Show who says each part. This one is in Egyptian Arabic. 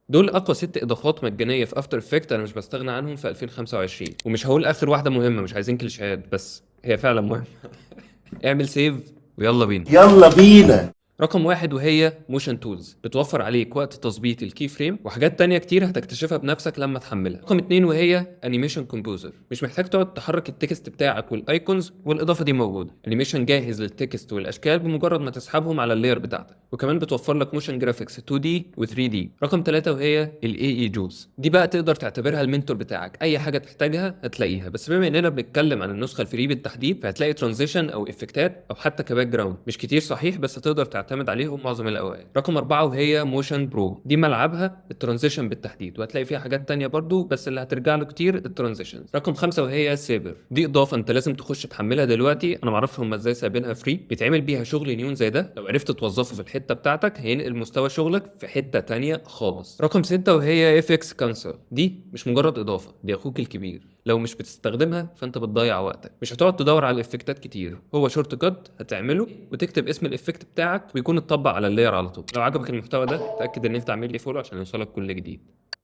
Speaker 1: دول اقوى 6 اضافات مجانية في After Effects انا مش بستغنى عنهم في 2025. ومش هقول اخر واحدة مهمه، مش عايزين كليشيهات، بس هي فعلا مهمه. اعمل save ويلا بينا.
Speaker 2: يلا بينا.
Speaker 1: رقم 1 وهي Motion Tools، بتوفر عليك وقت تظبيط ال key frame وحاجات تانية كتير هتكتشفها بنفسك لما تحملها. رقم 2 وهي Animation Composer، مش محتاج تقعد تحرك ال text بتاعك وال icons، والاضافة دي موجوده. animation جاهز لل text والاشكال بمجرد ما تسحبهم على ال layer بتاعتك، وكمان بتوفر لك motion graphics 2D و 3D. رقم 3 وهي ال AE Juice، دي بقى تقدر تعتبرها ال mentor بتاعك، اي حاجة تحتاجها هتلاقيها. بس بما اننا بنتكلم عن النسخة ال free بالتحديد، فهتلاقي transition او effect ات او حتى ك background، مش كتير صحيح، بس تقدر تعتمد عليهم معظم الاوقات. رقم 4 وهي Motion Bro، دي ملعبها ال transition بالتحديد، وهتلاقي فيها حاجات تانية برضو، بس اللي هترجع له كتير ال transition. رقم 5 وهي Saber، دي اضافه انت لازم تخش تحملها دلوقتي، انا معرفش هم ازاي سايبينها free. بيتعمل بيها شغل نيون زي ده، لو عرفت توظفه في الحتة بتاعتك هينقل مستوى شغلك في حتة تانية خالص. رقم 6 وهي FX Console، دي مش مجرد اضافه، دي اخوك الكبير، لو مش بتستخدمها فانت بتضيع وقتك، مش هتقعد تدور على ال effect ات كتير، هو shortcut هتعمله وتكتب اسم ال effect بتاعك ويكون اتطبق على ال layer على طول. لو عجبك المحتوى ده اتاكد ان انت عامل لي follow عشان يوصلك كل جديد.